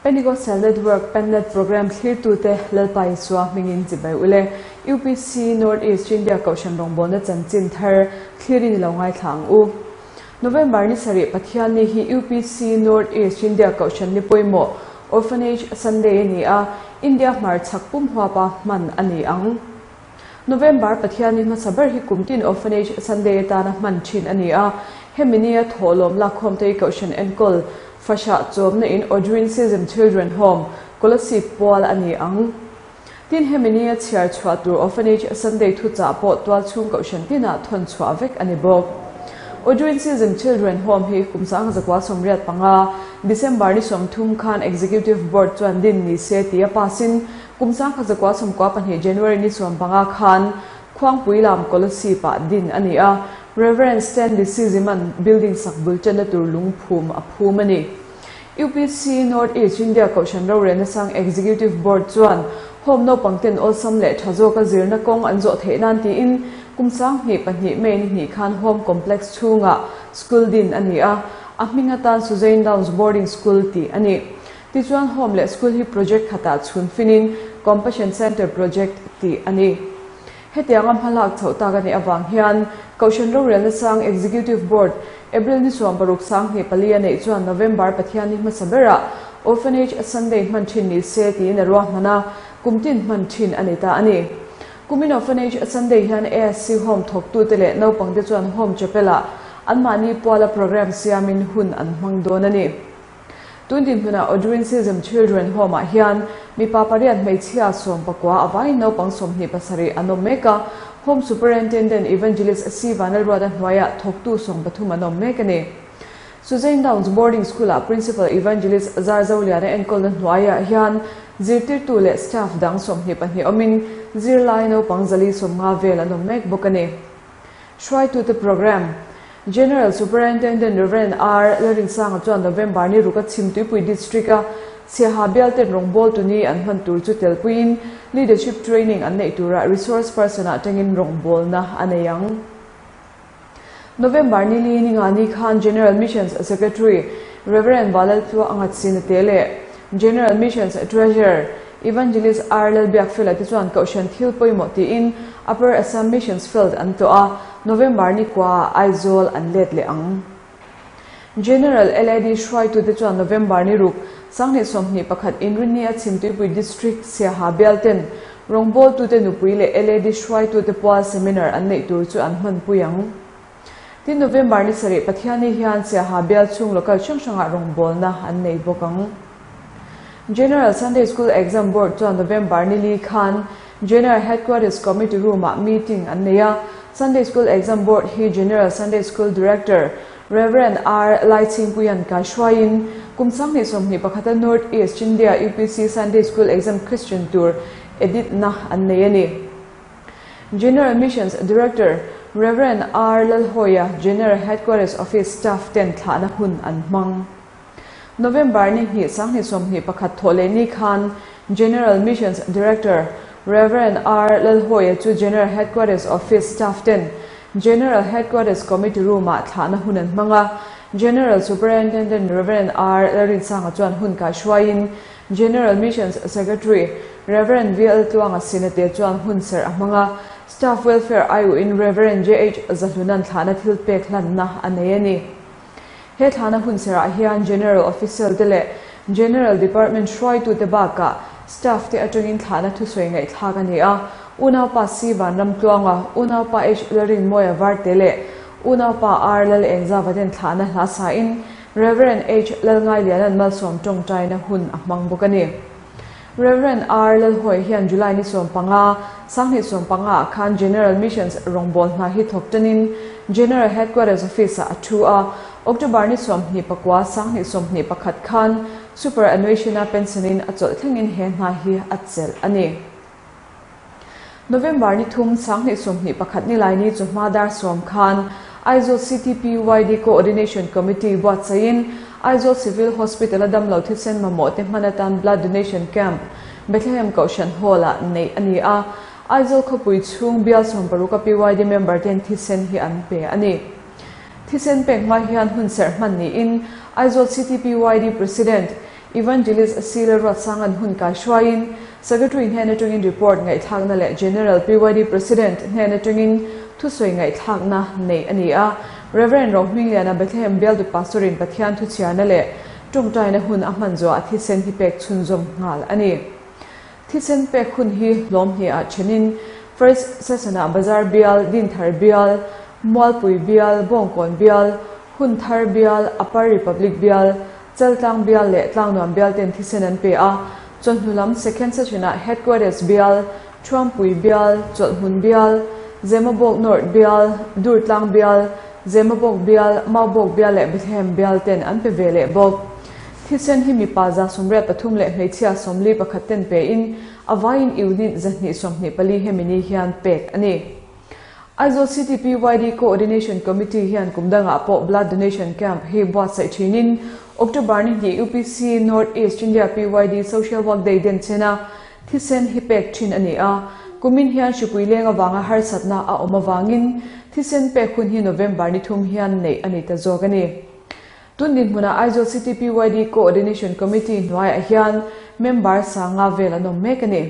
Pentecostal Network Pennet Programme thlirtute Lalpa Isua hmingin chibai ule. UPC North East India Kohhran rawngbawlna chanchin thar thlirin i lo ngaithla ang u. November ni sarih Pathianni hi UPC North East India Kohhran ni pawimawh Orphanage Sunday a ni a, India hmarchhak pum huapa hman a ni ang. November Pathianni hmasa ber hi kumtin Orphanage Sunday atana hman thin a ni a, hemi nia thawhlawm lakkhawmte hi Kohhran enkawl Fahrah chawmna in Audrey Sism Children Home, Kolasib pual a ni ang. Tin, hemi nia chhiar chhuah tur Orphanage Sunday thuchah pawh tualchhung Kohhran tinah thawn chhuah vek a ni bawk. Audrey Sism Children Home hi kum 1985, December ni 30 khan Executive Board chuan din ni se tia pass-in kum 1992 January ni 15 khan Khuangpui lam Kolasib-ah din a ni a, Rev. Stanley Siziman building sak bul chenna tur lungphum a phum a ni. UPC North East India Kohhran rorelna sang Executive Board chuan Home naupang ten awlsam leh tha zawka zirna kawng an zawh theih nan tiin kum 2002 May ni hnih khan Home Complex chhungah school din a ni a, a hming atan Suzain Downs Boarding School tih a ni. Tichuan Home leh School hi project khatah chhun finin Compassion Centre Project tih a ni. Hetianga hmalak chhoh tak a nih avang hian Kohhran rorelna sang Executive Board April ni 16 24 a neih chuan November Pathianni hmasa berah Orphanage Sunday hman thin ni se tiin a ruahman a, kum tin hman thin a ni ta a ni. Kumin Orphanage Sunday hian ASC Home thawktute leh naupangte chuan Home Chapel-ah anmahni puala programme siamin hun an hmang dawn a ni. Tun dinhmunah Audrey Sism Children Home-ah hian mipa pariat hmeichhia 19 a vaiin naupang 27 an awm mek a, Home Superintendent Evangelist C Vanlalruata hnuaiah thawktu 13 an awm mek a ni. Suzain Downs Boarding School-ah Principal Evangelist Zarzoliana enkawlna hnuaiah hian zirtirtu leh staff dang 22 awmin zirlai naupang 450 vel an awm mek bawk a ni. Hruaitute Programme, General Superintendent Rev. R. Lalrinsanga chuan November ni ruka Chhimtuipui District-a Siaha bialten rawngbawltu ni an hman tur chu telpuiin Leadership Training an neih turah Resource Person ah tangin rawngbawlna a nei ang. November ni li ni nga ni khan General Missions Secretary Rev. Valaltlua Angatsina te leh General Missions Treasurer Evangelist R. Lalbiakfela te chuan Kohhran thil pawimawh tiin Upper Assam Missions Field an tlawh a, November ni kua Aizawl an let leh ang. General LAD hruaitute chuan November ni ruk, 2021 Inrinni a Chhimtuipui District Siaha bialten rawngbawltute nupui leh LAD hruaitute pual seminar an neih tur chu an hmanpui ang. Tin, November ni sarih Pathianni hian Siaha bial chhung local hrang hrangah rawngbawlna an nei bawk ang. General Sunday School Exam Board chuan November ni li khan General Headquarters Committee Room-ah meeting an nei a. Sunday School Exam Board hi General Sunday School Director Rev. R. Laichhingpuian kaihruaiin kum 2021 a North East India UPC Sunday School Exam Question tur edit-na an nei a ni. General Missions Director Rev. R. Lalhawia General Headquarters Office staff ten thlahna hun an hmang. November ni hnih 2021 thawh leh ni khan General Missions Director Rev. R. Lalhawia chu General Headquarters Office staff ten General Headquarters Committee Room-ah thlahna hun an hmang a. General Superintendent Rev. R. Lalrinsanga chuan hun kaihruaiin General Missions Secretary Rev. VL Tluanga Sinate chuan hun serh a hmang a, Staff Welfare aiawhin Rev. JH Zahlunan thlahna thil pek hlanna a nei a ni. He thlahna hun serhah hian General Official te leh General Department hruaitute bakah Staff te atangin thlahna thusawi ngaihthlak a ni a, Unaupa C Vanramtluanga, Unaupa H Lalrinmawia Varte leh Unaupa R Lalengzava ten thlahna hla sain Rev. H. Lalngailiana'n malsawm tawngtaina hun a hmang bawk a ni. Rev. R. Lalhawi hian July ni 15, 2015 ah khan General Missions rawngbâwl hna hi thawk tanin General Headquarters Office-ah a thu a, October ni 29, 2021 khan Superannuation-a pension-in a chawlh thlengin he hna hi a chelh a ni. November ni thum, 2021 nilai ni chu hma dar 10 khan Aizawl City PYD Coordination Committee buatsaihin Aizawl Civil Hospital a damlo thisen mamawh te hman atan Blood Donation Camp Bethlehem Kohhran Hall-ah neih a ni a. Aizawl khawpui chhung bial 60 a PYD member ten thisen hi an pe a ni. Thisen pek hma hian hun serh hman niin Aizawl City PYD President. Evangelist Sir Ruatsanga'n hun kaihruaiin Secretary hnen atangin report ngaihthlakna leh General PYD President hnen atangin thusawi ngaihthlakna neih a ni a. Rev. Rohmingliana Bethlehem Bialtu Pastor-in Pathian thuchhiarna leh tawngtaina hun a hman zuah thisen hi pek chhunzawm nghal a ni. Thisen pek hun hi hlawm hnih-ah thenin First Session-ah Bazar Bial, Dinthar Bial, Mualpui Bial, Bawngkawn Bial, Hunthar Bial, Upper Republic Bial, Chaltlang Bial leh Tlangnuam Bial ten thisen an pe a. Chawhnu lam Second Session-ah Headquarters Bial, Thuampui Bial, Chawlhhmun Bial, Zemabawk North Bial, Durtlang Bial, Zemabawk Bial, Maubawk Bial leh Bethlehem Bial ten an pe ve leh bawk. Thisen hi mipa 183 leh hmeichhia 41 ten pein a vaiin unit 224 hemi ni hian pek a ni. Aizawl City PYD Coordination Committee hian kum dangah pawh Blood Donation Camp hi buatsaih thinin October ni hnih UPC North East India PYD Social Work Day denchena thisen hi pek thin a ni a. Kumin hian hripui leng avanga harsatna a awm avangin thisen pek hun hi November ni thum hian neih a ni ta zawk a ni. Tun dinhmunah Aizawl City PYD Coordination Committee hnuaiah hian member sanga vel an awm mek a ni.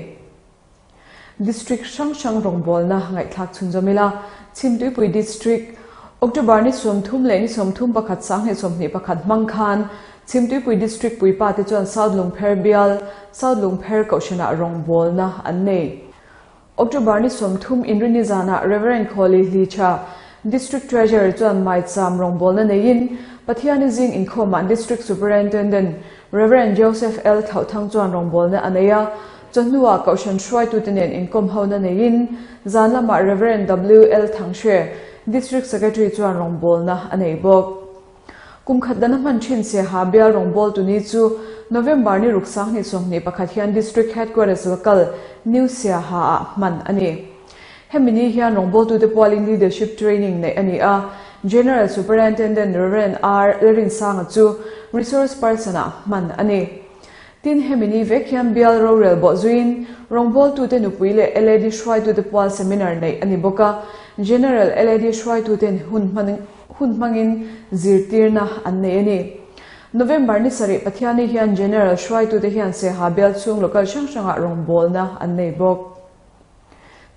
District hrang hrang rawngbawlna ngaihthlak chhunzawm ila, Chhimtuipui District, October ni 30 leh ni 31 2021 hmang khan Chhimtuipui District puipa te chuan South Lungpher bial, South Lungpher Kohhranah rawngbawlna an nei. October ni 30 Inrini zanah Rev. Khawli Hlicha, District Treasurer chuan Maicham rawngbawlna neiin Pathiani zing inkhawmah District Superintendent Rev. Joseph L. Thauhthang chuan rawngbawlna a nei a, chawhnuah Kohhran hruaitute nen inkawm hona neiin zan lamah Rev. W. L. Thanghre, District Secretary chuan rawngbawlna a nei bawk. Kum khat dana hman thin Siaha bial rawngbawltu ni chu November ni ruk 2021 hian District Headquarters Local, New Siaha-ah hman a ni. Hemi ni hian rawngbawltute pualin Leadership Training neih a ni a, General Superintendent Rev. R. Lerinsanga chu Resource Person-ah hman a ni. Tin, hemi ni vek hian bial rorel bawh zuiin rawngbawltute nupui leh LAD hruaitute pual seminar neih a ni bawk a, General LAD hruaituten hun hun hmangin zirtirna an nei a ni. November ni sarih Pathiani hian General hruaitute hian Siaha bial chhung local hrang hrangah rawngbawlna an nei bawk.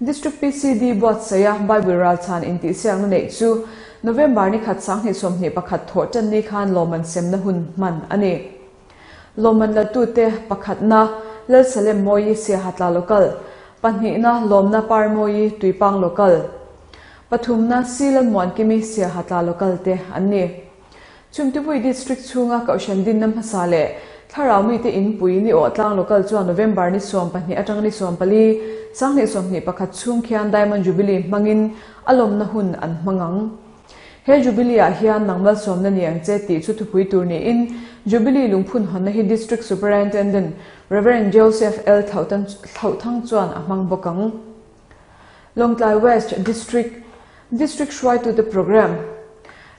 District PCD buatsaia Bible ralchhan intihsiakna neih chu November ni khat 2021 thawh tan ni khan lawmman semna hun hman a ni. Lawmman latute pakhatna Lalsalem Mawi Siahatla Local, pahnihna Lawmna Parmawi Tuipang Local, pathumna Silalmuankimi Siahatla Local te an ni. Chhumtupui District chhunga Kohhran dinna hmasa leh Thlarau mite inpui ni awh tlang local chuan November ni 12 atang ni 14, 2021 chhung khian Diamond Jubilee hmangin a lawmna hun an hmang ang. He Jubilee-ah hian nang malsawmna ni ang che tih chu thupui tur niin Jubilee lungphun hawnna hi District Superintendent Rev. Joseph L. Thlauhthang chuan a hmang bawk ang. Lawngtlai West District District hruaitute Programme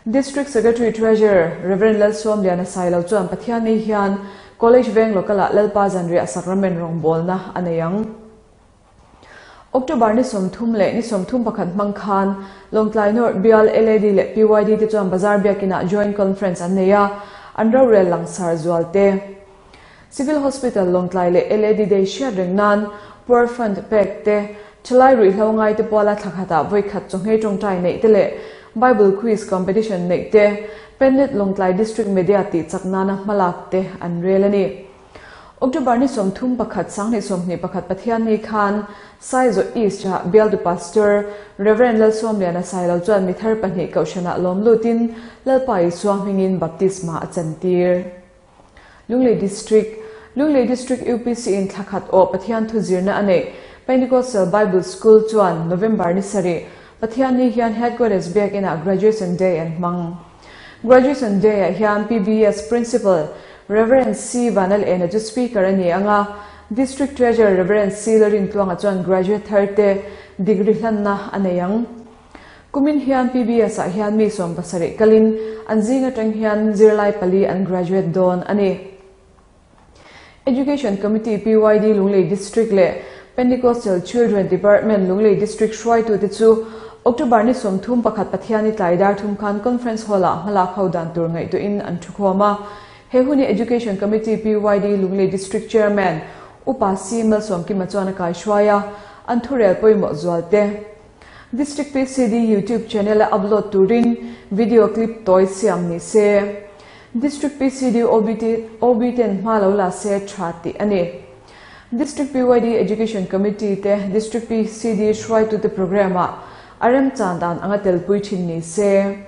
District Secretary Treasurer Rev. Lalsawmliana Sailo chuan Pathianni hian College Veng Local-ah Lalpa Zanriah Sacrament rawngbawlna a nei ang. October ni 30 leh ni 31 hmang khan Lawngtlai North bial LAD leh PYD te chuan Bazar Biakinah Joint Conference an nei a, an rorel langsar zual te. Civil Hospital Lawngtlai leh LAD Day hriat reng nan Poor Fund pek te, Thalai ruihhlo ngai te puala thla khatah vawi khat chawhngei tawngtai neih te leh Bible Quiz Competition neih te, Pennet Lawngtlai District Media tih chak nana hmalak te an rel a ni. October ni 31 2021 Pathianni khan Saizaw East ah Bialtu Pastor Rev. Lalsawmliana Sailo chuan mi thar pahnih Kohhranah lawm lutin Lalpa Isua hmingin Baptisma a chantir. Lunglei District, Lunglei District UPC in thla khat aw Pathian thu zirna a neih. Pentecostal Bible School chuan November ni sarih, Pathianni hian Headquarters Biakinah Graduation Day an hmang. Graduation Day ah hian PBS Principal Rev. C. Vanal Ena chu Speaker a ni ang a, District Treasurer Rev. C. Lalrintluanga chuan Graduate thar te degree hlanna a nei ang. Kumin hian PBS ah hian mi 70 kalin an zing atang hian zirlai pali an graduate dawn a ni. Education Committee PYD Lunglei District leh Pentecostal Children Department Lunglei District hruaitute chu October ni 31 Pathiani tlai dar thum khan Conference Hall-ah hmalak ho dan tur ngaihtuahin an thu khawm a. He hun hi Education Committee PYD Lunglei District Chairman Upa C Malsawmkima chuan a kaihruai a, an thurel pawimawh zual te District PCD YouTube channel a upload turin video clip tawi siam ni se. District PCD OB ten hma lo la se tha tih a ni. District PYD Education Committee te District PCD hruaitute programme ah a remchan dan anga telpui thin ni se.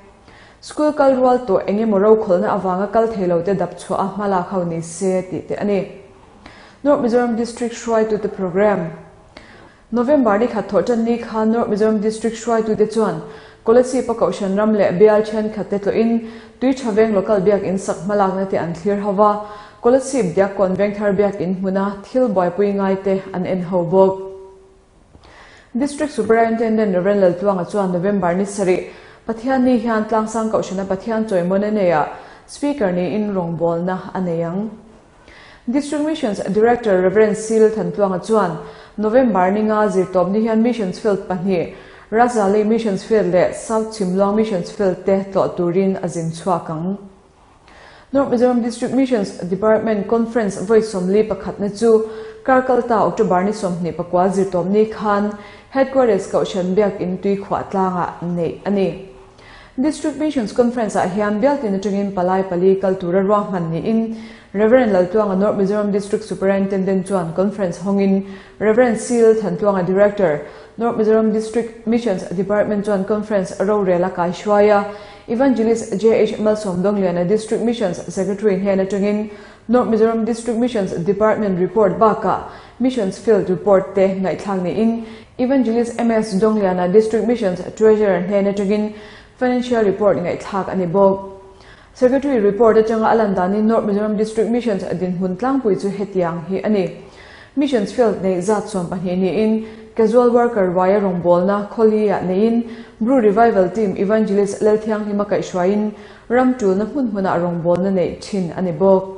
School kal rual tawh eng emaw rokhawlhna avanga kal thei lo te dap chhuah a hma lak ho ni se tih te a ni. North Mizoram District hruaitute programme. November ni khat thawh tan ni khan North Mizoram District hruaitute chuan Kolasib-a Kohhran ram leh bial thenkhat te tlawhin Tuitha Veng Local Biakin sak hmalakna te an thlir ho va, Kolasib Diakkawn Vengthar Biakin hmuna thil buaipui ngai te an en ho bawk. District Superintendent Rev. Laltluanga chuan November ni sarih, Pathianni hian Tlangsang Kohhrana Pathian chawimawna neiah Speaker niin rawngbawlna a nei ang. District Missions Director Rev. Sil Thantluanga chuan November ni nga zirtawpni hian Missions Field pahnih, Razali Missions Field leh South Chhimluang Missions Field te tlawh turin a zin chhuak ang. North Mizoram District Missions Department Conference vawi 41 na chu Karkalta October ni 24 zirtawpni khan Headquarters Kohhran Biakin Tuikhuah tlangah neih a ni. District Missions Conference ah hian bialtin atangin palai pali kal tura ruahman niin Rev. Laltluanga North Mizoram District Superintendent chuan Conference hawngin Rev. Sil Thantluanga Director, North Mizoram District Missions Department chuan Conference rorel a kaihruai a, Evangelist JH Malsawm Dawngliana District Missions Secretary hnen atangin North Mizoram District Missions Department report bakah Missions Field report te ngaihthlak niin Evangelist MS Dawngliana District Missions Treasurer hnen atangin Financial report ngaihthlak a ni bawk. Secretary report atanga a lan danin North Mizoram District Missions dinhmun tlangpui chu hetiang hi a ni. Missions Field neih zat 12 niin Casual Worker ruaia rawngbawlna khawli-ah neiin Bru Revival Team Evangelist Lalthianghlima kaihhruaiin ram tulna hmun hmunah rawngbawlna neih thin a ni bawk.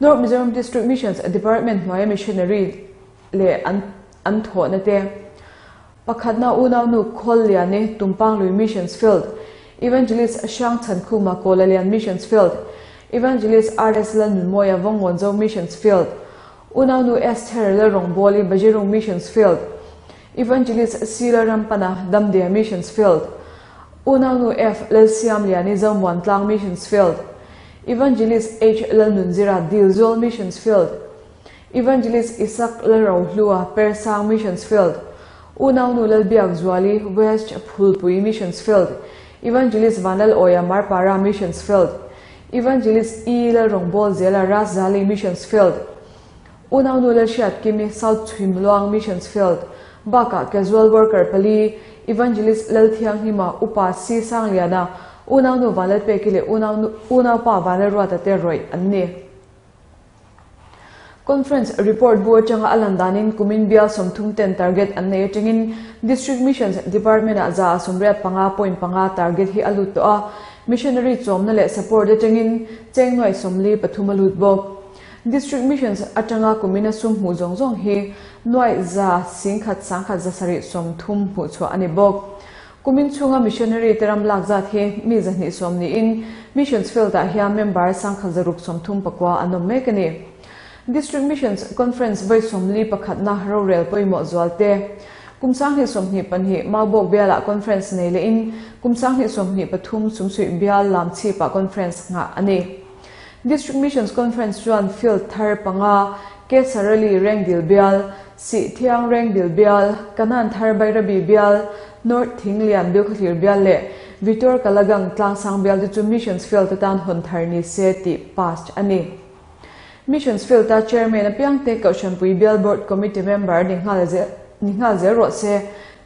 North Mizoram District Missions Department hnuaia missionary leh an an thawhna te. Pakhatna unaunu Khawlliani Tumpanglui Missions Field, Evangelist Hrangchhankhuma Kawlalian Missions Field, Evangelist RS Lalnunmawia Vawngawnzo Missions Field, unaunu Esther Lalrawngbawli Bajirung Missions Field, Evangelist Sila Rampana Damdea Missions Field, unaunu F Lalsiamliani Zomuantlang Missions Field, Evangelist H Lalnunzira Dilzawl Missions Field, Evangelist Isaac Lalrohlua Persang Missions Field, Unaunu Lalbiakzuali West Phulpui Missions Field, Evangelist Vanlalawia Marpara Missions Field, Evangelist E Lalrawngbawlzela Raszali Missions Field, Unaunu Lalhriatkimi South Chhimluang Missions Field, bakah Casual Worker pali, Evangelist Lalthianghlima Upa C Sangliana, Unaunu Vanlalpeki leh Unaupa Vanlalruata te rawih an ni. Conference report bu atanga a lan danin kumin bial 30 ten target an nei atangin District Missions Department ah 85.5 target hi a lut tawh a, Missionary chawmna leh support atangin cheng nuai 43 a lut bawk. District Missions atanga kumina sum hmuh zawng zawng hi nuai 101,130 hmuh chhuah a ni bawk. Kumin chhunga missionary te ram lak zat hi mi 210 niin Missions Field ah hian member 1639 an awm mek a ni. District Missions Conference vawi 41na rorel pawimawh zual te. Kum 2022 Maubawk bialah conference nei lehin kum 2023 Sumsuih bial lam chhipah conference nghah a ni. District Missions Conference chuan field thar panga, Kesarali Rengdil bial, Sihthiang Rengdil bial, Kanan thar Bairabi bial, North Thinglian Bilkhawthlir bial leh Vitor Kalagang Tlangsang bial te chu Missions Field atan hawn thar ni se tih passed a ni. Missions Field a Chairman apiangte Kohhranpui Bial Board Committee member ni nghal zel rawh se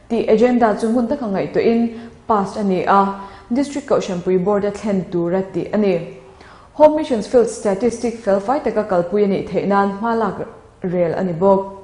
tih agenda chu hmun taka ngaihtuahin passed a ni a, District Kohhranpui Board a thlen tura tih a ni. Home Missions Field Statistic felfai taka kalpui a nih theih nan hma lak rel a ni bawk.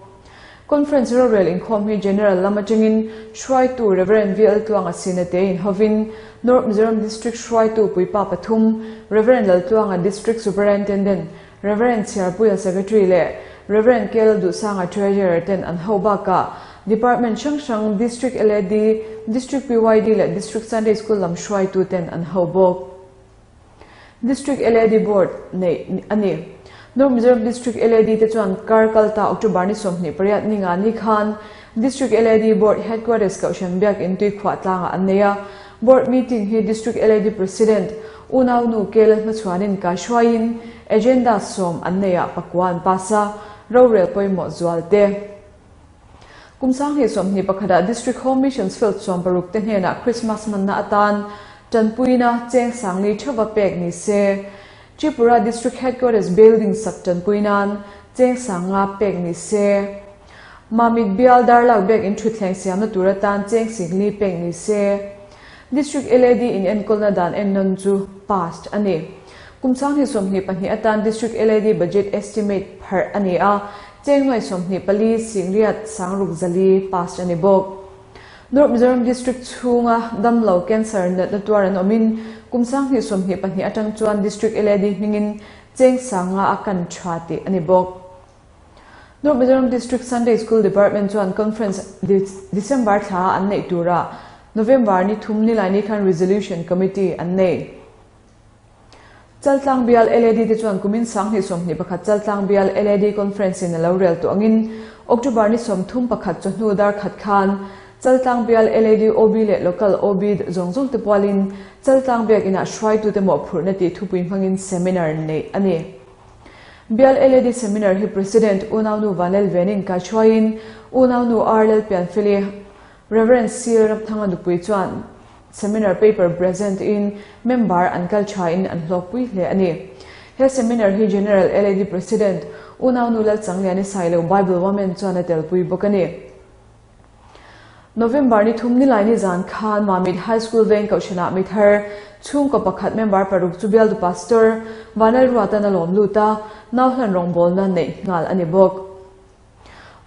Conference rorel inkhawm hi General lam atangin hruaitu Rev. VL Tluanga Sinate inhovin North Mizoram District hruaitu Puipa pathum, Rev. Laltluanga District Superintendent, Rev. Chhiarpuia Secretary leh Rev. KL Duhsanga Treasurer ten an ho bakah Department hrang hrang, District LAD, District PYD leh District Sunday School lam hruaitu ten an ho bawk. District LAD Board neih a ni. North Mizoram District LAD te chuan kar kalta October ni 28 ni nga ni khan District LAD Board Headquarters Kohhran Biakin Tuikhuah tlangah an nei a. Board meeting hi District LAD President Unaunu K Lalhmachhuanin kaihruaiin agenda sawm an nei ah pakua an pass a, rorel pawimawh zual te. Kum 2021 ah District Home Missions Field 16 te hnenah Christmas hmanna atan tanpuina cheng sangli theuha pek ni se. Tripura District Headquarters building sak tanpui nan cheng sanga pek ni se. Mamit bial Darlak biakin thutthleng siamna tur atan cheng singli pek ni se. District LAD in enkawlna dan ennawn chu passed a ni. Kum 2022 atan District LAD budget estimate pharh a ni a, cheng nuai 24 singriat sangruk zali passed a ni bawk. North Mizoram District chhunga damlo cancer natna tuar an awmin kum 2022 atang chuan District LAD hmingin cheng sanga a kan tha tih a ni bawk. North Mizoram District Sunday School Department chuan Conference December thla an neih tura November ni thum ni lai ni khan Resolution Committee an nei. Chaltlang bial LAD te chuan kumin 2021 Chaltlang bial LAD Conference in alo rel tu angin October ni 31 chu hnu dar khat khan Chaltlang bial LAD OB le local OB zawng zawng te pualin Chaltlang biak inah hruai tu te mawh phurhna tih thupui hmangin seminar nei a ni. Bial LAD seminar hi President Unaunu Vanlal Venin kaihruaiin Unaunu R Lalpianfeli Reverend Sir Ramthanga nupui chuan seminar paper present in member an kal tha in an hlawkpui hle a ni. He seminar hi General LAD President Unaunu Lalchangliani Sailo Bible Women chuan a telpui bawk a ni. November ni thum ni lai ni zan khan Mamit High School veng kohhranah mi thar chhungkaw pakhat member paruk chu bialtu pastor Vanlal Ruatan a lawm lut a, nau hlan rawngbawlna neih nghal a ni bawk.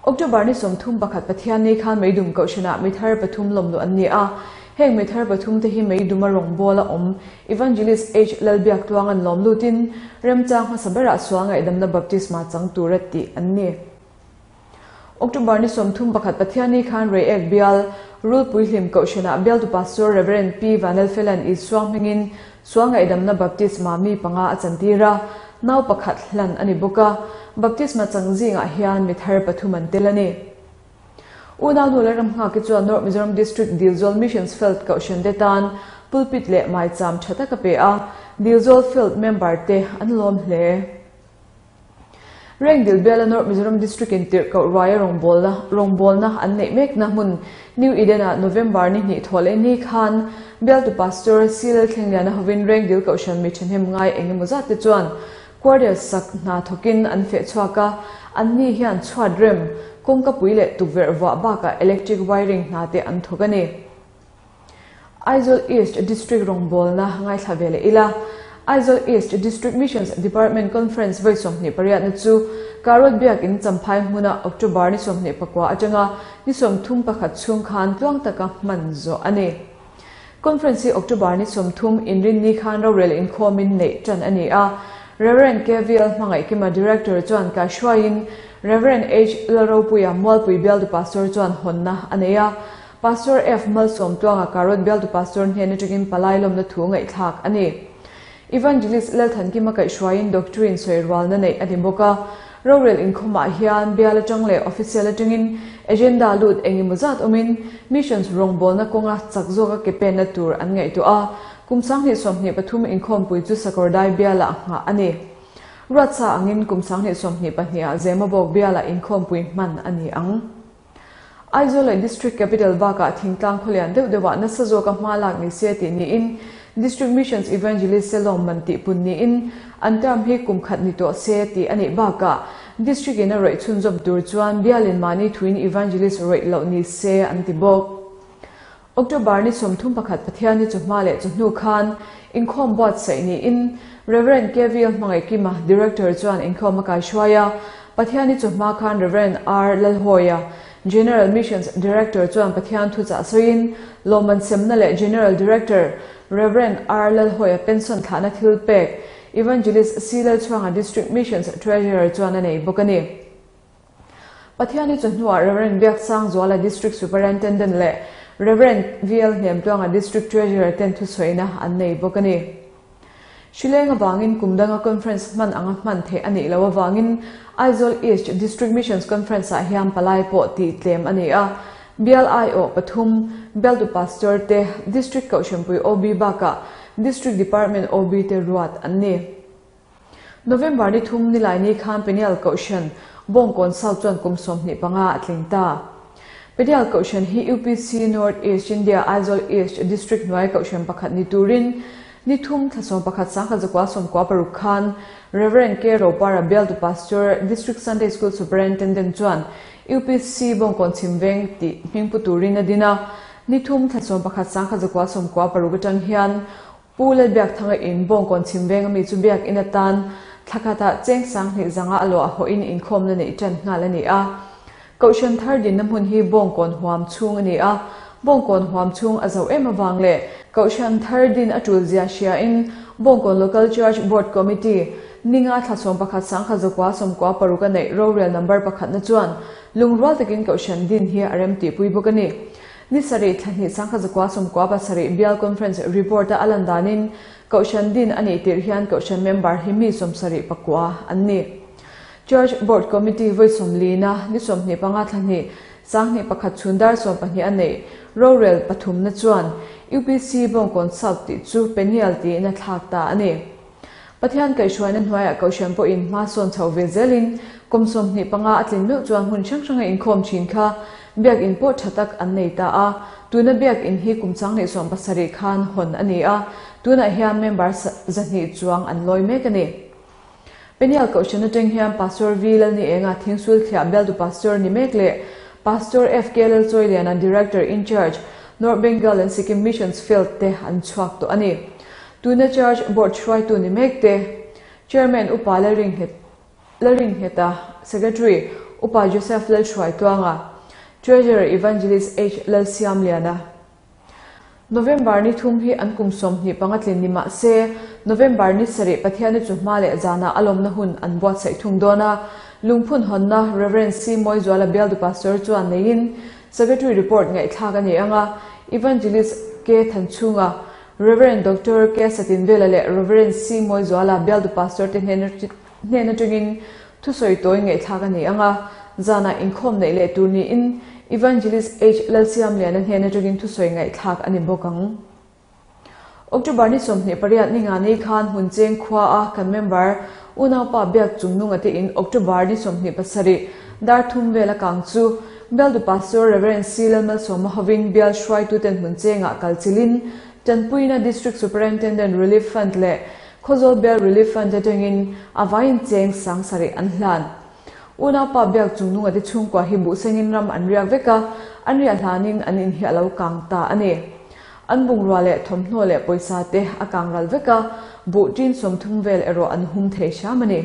October ni 31 Pathian ni khan Meidum kohhranah mi thar pathum lawm luh an ni a, heng mi thar pathum te hi Meiduma rawngbawla awm Evangelist H Lalbiak tuang an lawm lutin remchang hmasa berah sual ngaihdamna baptisma chang tura tih an ni. October ni 31 Pathian ni khan Reiek bial Rulpui hlim kohhranah bialtu pastor Reverend P Vanlalfelan Isua hmingin sual ngaihdamna baptisma mi panga a chantir a, nau pakhat hlan a ni bawk a, baptisma chang zingah hian mi thar pathum an tel a ni. Unau nu leh ram nghak hi chuan North Mizoram District Dilzawl Missions Field kohhran te tan pulpit leh maicham tha tak a pe a, Dilzawl Field member te an lawm hle. Rengdil biala North Mizoram District in tirhkoh ruaia rawngbawlna rawngbawlna an neih mekna hmun New Eden ah November ni hnih thaw leh ni khan bialtu Pastor C Lalthlengliana hovin Rengdil kohhran mi thahnem ngai eng emaw zat te chuan quarters sak hna thawkin an feh chhuak a, an ni hian chhuat rem, kawngka pui leh tukverh vuah bakah electric wiring hna te an thawk a ni. Aizawl East District rawngbawlna ngaithla ve leh ila. Aizawl East District Missions Department Conference vawi 28 na chu Karot biakin Champhai hmuna October ni 24 atanga ni 31 chhung khan tluang taka hman zawh a ni. Conference hi October ni 30 inrin ni khan rorel inkhawmin neih tan a ni a. Reverend KVL Hmangaihkima Director chuan kaihruaiin Reverend H Lalropuia Mualpui bialtu Pastor chuan hawnna a nei a. Pastor F Malsawm tuanga Karot bialtu Pastor hnen atangin palai lawmna thu ngaihthlak a ni. Evangelist Lalthankima kaihruaiin doctrine sawi rualna neih a ni bawk a. Rorel inkhawmah hian bial atang leh official atangin agenda lut engemaw zat awmin missions rawngbawlna kawnga chak zawka ke penna tur an ngaihtuah a. Kum 2023 inkhawmpui chu Sakawrdai bialah nghah a ni. Ruatsa angin kum 2022 ah Zemabawk bialah inkhawmpui hman a ni ang. Aizawl leh District Capital bakah thingtlang khawlian deuh deuhah nasa zawka hma lak ni se tih niin District Missions Evangelist se lawm man tih pun niin an term hi kum khat ni tawh se tih a nih bakah District in a rawih chhunzawm tur chuan bialin mahni thuin Evangelist rawih loh ni se an ti bawk. October ni 31 Pathian ni chu hma leh chu hnu khan inkhawm buatsaih niin Reverend KVL Hmangaihkima Director chuan inkhawm a kaihruai a, Pathian ni chu hma khan Reverend R Lalhawia General Missions Director chuan Pathian thuchah sawiin lawmman semna leh General Director Reverend R Lalhawia pension thlahna thil pek Evangelist C Lalchhuanga District Missions Treasurer chuan a nei bawk a ni. Pathian ni chu hnuah Reverend Biaksang Zuala District Superintendent leh Reverend VL Hnemtuanga District Treasurer ten thusawiina an nei bawk a ni. Hrileng avangin kum danga conference hman anga hman theih a nih loh avangin Aizawl East District Missions Conference-ah hian palai pawh tih tlem a ni a. Bial aiawh pathum, Bialtu Pastor te, District Kohhranpui OB bakah District Department OB te ruat an ni. November ni thum Nilaini khan Peniel Kohhran, Bawngkawn South chuan kum 25 a tling ta. Peniel Kohhran hi UPC North East India Aizawl East District hnuai Kohhran pakhat ni turin ni thum thla 11 1996 khan Rev. K. Ropara Bialtu Pastor, District Sunday School Superintendent chuan UPC Bawngkawn Chhimveng tih hmingpu turin a din a. Ni thum thla 11 1996 atang hian Pu Lalbiakthanga in Bawngkawn Chhimveng ami chu biakin atan thla khatah cheng 2000 zanga a luah hawhin inkhawmna neih tan nghal a ni a. Kohhran thar dinna hmun hi Bawngkawn huam chhung a ni a. Bawngkawn huam chhung a zo em avang leh Kohhran thar din a tul zia hriain Bawngkawn Local Church Board Committee ninga thla 11 1996 a neih rorel number pakhatna chuan lungrual takin Kohhran din hi a rem tihpui bawk a ni. Ni sarih thla hnih 1997 Bial Conference report a alan danin Kohhran din a nih tirh hian Kohhran member hi mi 79 an ni. Church Board Committee vawi 40 na ni 25 thla hnih 2001 chhun dar 12 a neih rorel pathumna chuan UPC Bawngkawn South tih chu Peniel tiin a thlak ta a ni. Pathian kaihhruaina hnuaiah Kohhran pawhin hma sawn chho ve zelin kum 25 a tlin meuh chuan hmun hrang hranga inkhawm thin kha biakin pawh tha tak an nei ta a. Tuna biakin hi kum 2017 khan hawn a ni a, tunah hian member 200 chuang an lawi mek a ni. Peniel Kohhran atang hian Pastor V Lalni Enga Thingsul Thliah Bialtu Pastor ni mek leh Pastor F K Lalchawiliana Director in Charge, North Bengal and Sikkim Missions Field te an chhuak tawh a ni. Tuna Church Board hruaitu ni mek te, Chairman Upa Lalringheta, Secretary Upa Joseph Lalhruaituanga, Treasurer Evangelist H Lalsiamliana. November ni thum hi an kum 25 tlin ni mah se, November ni sarih Pathian chu hma leh zana a lawmna hun an buatsaih thung dawn a. Lungphun hawnna Reverend C Mawizuala Bialtu Pastor chuan neiin Secretary report ngaihthlak a ni anga, Evangelist K Thanchhunga, Reverend Doctor K Satinvela leh Reverend C Mawizuala Bialtu Pastor te hnen atangin thusawi tawi ngaihthlak a ni anga, zana inkhawm neih leh tur niin Evangelist H Lalsiamliana hnen atangin thusawi ngaihthlak a ni bawk ang. October ni 28 ni nga ni khan hmun cheng khua a kan member unaupa biak chungnunga te in October ni 27 dar thum vela kang chu Bialtu Pastor Reverend C Lalmalsawma hovin bial hruaitu ten hmun chengah kalchilin Tanpuina District Superintendent Relief Fund leh Khawzawl Bial Relief Fund atangin a vaiin cheng 7000 an hlan. Unaupa biak chungnunga te chhungkua hi buhsengin ram an riak vek a, an riah hlanin an in hi a lo kang ta a ni. An bungrua leh thawmhnaw leh pawisa te a kang ral vek a, buh tin 30 vel erawh an hum thei hram a ni.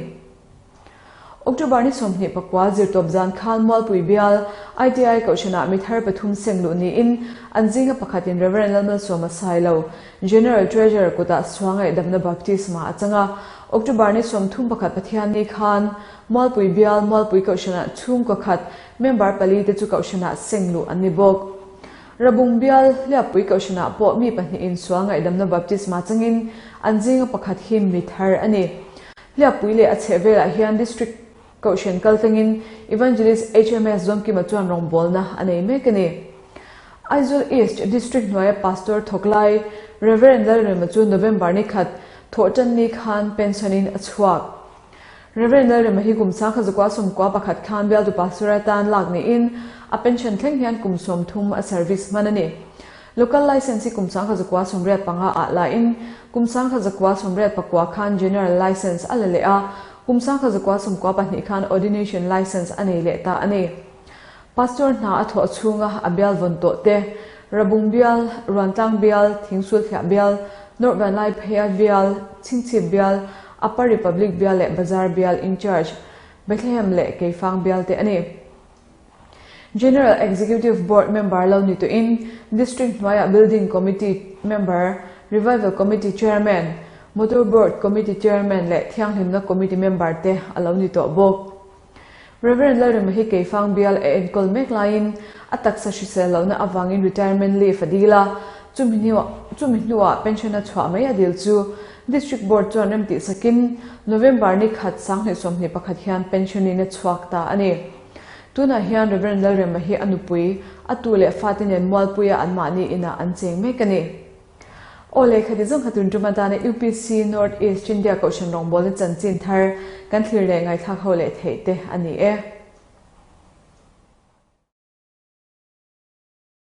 October ni 29 zirtawp zan khan Mualpui Bial ITI Kohhranah mi thar pathum seng luh niin an zinga pakhatin Reverend Lalmalsawma Sailo, General Treasurer kutah Suangaih Damna Baptisma a chang a. October ni 31 Pathian ni khan Mualpui Bial Mualpui Kohhranah chhungkaw khat member pali te chu Kohhranah seng luh an ni bawk. Rabung Bial Hliappui Kohhranah pawh mi pahnihin Suangaih Damna Baptisma changin an zinga pakhat hi mi thar a ni. Hliappui leh a chheh velah hian District Kohhran kaltlangin Evangelist HMS Zawmkima chuan rawngbawlna a nei mek a ni. Aizawl East District hnuaia Pastor thawk lai Reverend Lalrema chu November ni khat thawhtan ni khan pension-in a chhuak. Reverend Lalrema hi kum 1991 khan Bialtu Pastor atan lak niin a pension thleng hian kum 30 a service hman a ni. Local license hi kum 1985 ah lain kum 1989 khan General license a la leh a, kum 1992 khan Ordination license a nei leh ta a ni. Pastor hna a thawh chhunga a bial vawn tawh te, Rabung Bial, Ruantlang Bial, Thingsul Thliah Bial, North Vanlaiphei Bial, Chhingchhip Bial, Upper Republic Bial leh Bazar Bial in charge, Bethlehem leh Keifang Bial te a ni. General Executive Board member lo ni tuin District hnuaiah Building Committee member, Revival Committee Chairman, Motor Board Committee Chairman leh Thianghlimna Committee member te a lo ni tawh bawk. Reverend Lalrema hi Keifang Bial a enkawl mek laiin a taksa hrisel lohna avangin retirement leave a dil a. Chumi hnuah pension a chhuah mai a dil chu District Board chuan remtih sakin November ni khat 2021 hian pension in a chhuak ta a ni. Tunah hian Rev. Lalrema hi a nupui, a tu leh fate nen Mualpuia anmahni inah an cheng mek a ni. Aw lehkha ti zawng kha tun tum atana UPC North East India Kohhran rawngbawlna chanchin thar kan thlir leh ngaithlak ho leh theih te a ni e.